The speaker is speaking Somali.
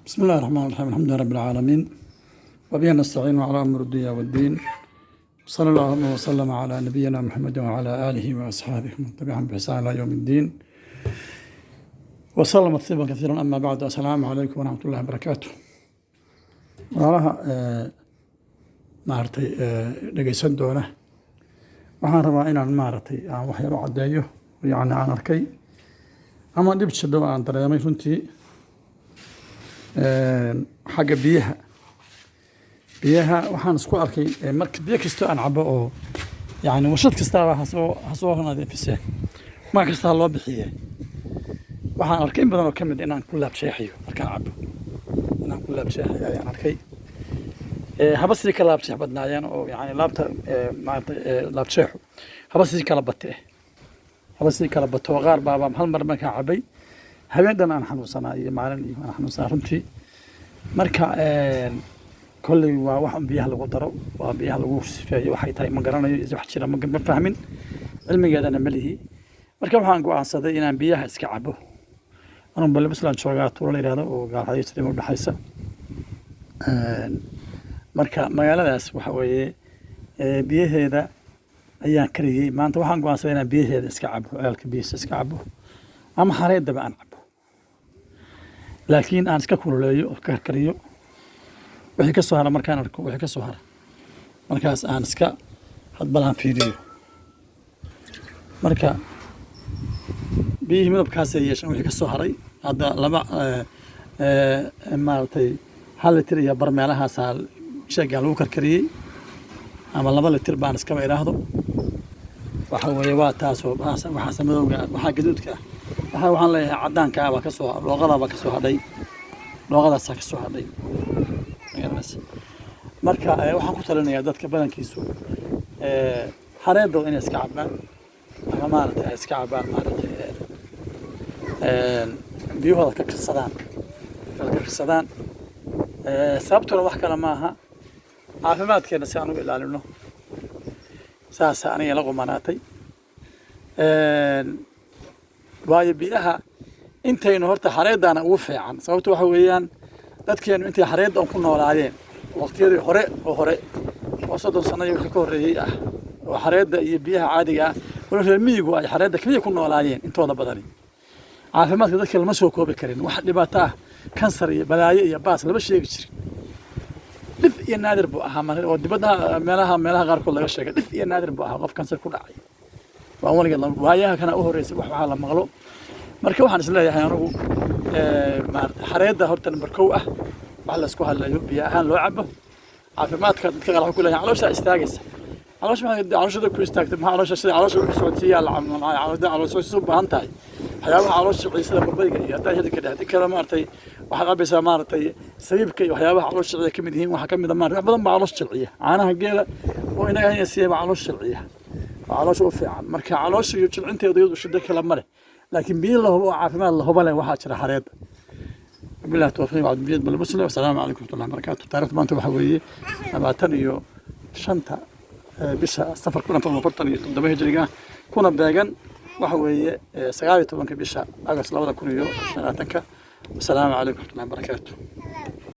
بسم الله الرحمن الرحيم، الحمد لله رب العالمين، وبه نستعين على أمور الدنيا والدين، صلى الله وسلم على نبينا محمد وعلى آله وأصحابه ومن تبعهم بإحسان إلى يوم الدين وسلم تسليما كثيرا. أما بعد، السلام عليكم ورحمة الله وبركاته. Walaalaha maaragtay dhegeysan doona, waxaan rabaa inaan maaragtay aan wax yar u caddeeyo, yacni aan arkay ama dhib jidho aan dareemay runtii xagga biyaha. Biyaha waxaan isku arkay marka biyo kastoo aan cabo oo yacni warshad kastaaba hasoo nadiifisee, magac kasta ha loo bixiye, waxaan arkay in badan oo ka mid inaan ku laabjeexayo markaan cabo, inaan ku laabjeexayo ayaan arkay. Haba sii kala laabjeex badnaayeen oo yani laabta maaragtay laabjeexu haba sii kala batee, haba sii kala bato. Qaar baaba hal mar markaan cabay habeen dhan aan xanuunsanaa iyo maalin iyo aan xanuunsanaa runtii. Marka kolley waa wax un biyaha lagu daro, waa biyaha lagu sifeeyo. Waxay tahay ma garanayo, wax jira ma fahmin, cilmigeedana ma lihi. Marka waxaan go'aansaday inaan biyaha iska cabo. Anuu Balibusland joogaa, tuulo la yidhahdo oo Gaalxayo Jariima udhexaysa. Marka magaaladaas waxa weeye biyaheeda ayaan kariyey. Maanta waxaan go'aansaday inaan biyaheeda iska cabo, ceelka biyihiisa iska cabo ama xareedaba aan cabo, laakiin aan iska kululeeyo oo ka karkariyo. Wixii ka soo hara markaan arko, wixii ka soo hara markaas aan iska hadbalaan fiiriyo. Marka biyihii midabkaasay yeeshaan wixii ka soo haray. Hadda laba maaragtay 1 litir iyo bar meelahaasaa sheegaan lagu karkariyey, ama 2 litir baan iskaba idhaahdo. Waxa weeye waa taasoo waxaase madowga, waxaa gaduudka ah, waxaan leeyahay caddaanka ah baa kasoo, dhooqadaa baa kasoo hadhay, dhooqadaasaa kasoo hadhay magaranaysa. Marka waxaan ku talinayaa dadka badankiisu xareedooda inay iska cabaan ama maaragtay ay iska cabaan, maaragtay biyahooda ka karsadaan, ka karsadaan. Sababtuna wax kale maaha, caafimaadkeena si aan u ilaalino. Saasa aniga la qumanaatay, waayo biyaha intaynu horta xareeddaana ugu fiican. Sababta waxa weeyaan dadkeenu intay xareedda ku noolaayeen waqtiyadii hore oo hore oo 30 sano iyo wixii ka horreeyey ah, oo xareedda iyo biyaha caadiga ah wala reer miyigu ay xareedda keliya ku noolaayeen intooda badani, caafimaadka dadka lama soo koobi karin. Wax dhibaato ah, kansar iyo balaayo iyo baas lama sheegi jirin, dhif iyo naadir buu ahaa oo dibadda meelaha qaarkood laga sheegay. Dhif iyo naadir buu ahaa qof kansar ku dhacay. Waa weligeed waayaha kana u horreysay wax waxaa la maqlo. Marka waxaan isleeyahay anigu maarata xareedda horta number kow ah, wax la isku hadlayo biyo ahaan loo cabo caafimaadka. Dadka qaar waxay ku leeyahay calooshaa istaagaysa. Caloosha maxay calooshada ku istaagtay? Maxaa caloosha sida caloosha u socodsiiyaa la caloosha u baahan tahay waxyaabaha caloosha socodsiya sida babayga iyo haddaa heli kadheh. Haddii kale maaragtay waxaad cabaysaa maaragtay sabiibka iyo waxyaabaha caloosha jilciya ka mid yihiin. Waxaa ka mid a maaragtay wax badan baa caloosha jilciya. Caanaha geela oo inaga hanya siiya baa caloosha jilciya oo caloosha u fiican. Marka caloosha iyo jilcinteedu iyadu shiddo kale ma leh, laakiin biyo la hubo oo caafimaad la hubo leh waxaa jira xareedda. وبالله التوفيق. عبد المجيد بالمسلم، والسلام عليكم ورحمة الله وبركاته. taariikhda maanta waxaa weeye 25-ta bisha Safar 1447 hijriga, kuna beegan waxa weeye 19-ka bisha Agost 2025-ka. Wasalaamu calaykum waraxmatullahi wabarakaatu.